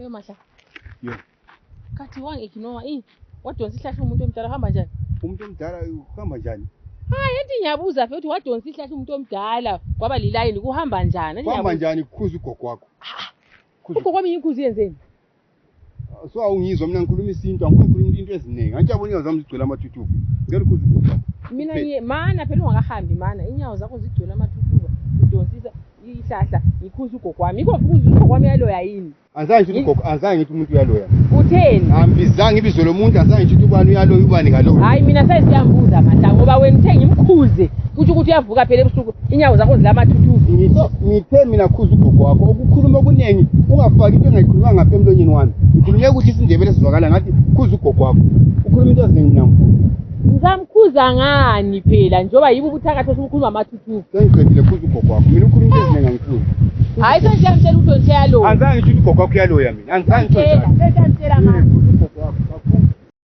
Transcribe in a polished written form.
Wewe mahla. Yebo. Kathi wangiignore wadonsa ihlahla umuntu omdala hamba njani? Umuntu omdala uhamba njani? Hayi ethi ngiyabuza futhi wadonsa ihlahla umuntu omdala kwaba lilayini kuhamba njani? Kuhamba njani kukhuza ugogo wakho? Ugogo kwami inkuzi yenzeni? So awungizwa mina ngikhuluma isinto angikhuluma into eziningi. Angijabula inyawo zami zigcwele amathuthuva. Ngeke ukhuza ugogo wakho. Mina mana phela ungakahambi mana inyawo zakho zigcwele amathuthuva udonsisa ihlahla ngikhuza ugogo wami. Yiko ukuza ugogo wami yaloya yini? Azange ngithi ugogo, azange ngithi umuntu uyaloya. Utheni? Angibizange ibizo lomuntu, azange ngithi ubani uyaloya ubani ngaloyo. Hayi mina sesiyambuza mahla ngoba wena uthe ngimkhuze kuthi ukuthi uyavuka phela ebusuku inyawo zakho zilamathuthuva. Ngithe mina khuza ugogo wakho ukukhuluma okuningi ungafaki into engayikhuluma ngapha emlonyeni wami. Ngikhulume ukuthi isindebele sizwakala ngathi khuza ugogo wakho. Ukhuluma into eziningi mina mfuni. Ngizamkhuza ngani phela njoba yibo ubuthakathi osukhuluma amathuthuva. Sengiqedile khuza ugogo wakho. Mina ukhuluma into eziningi angifuni. Hayi senjiyamtshela ukuthi uyaloya. Angizange ngithi ugogo wakho uyaloya mina. Angizange ngithi. Sesiyamtshela manje.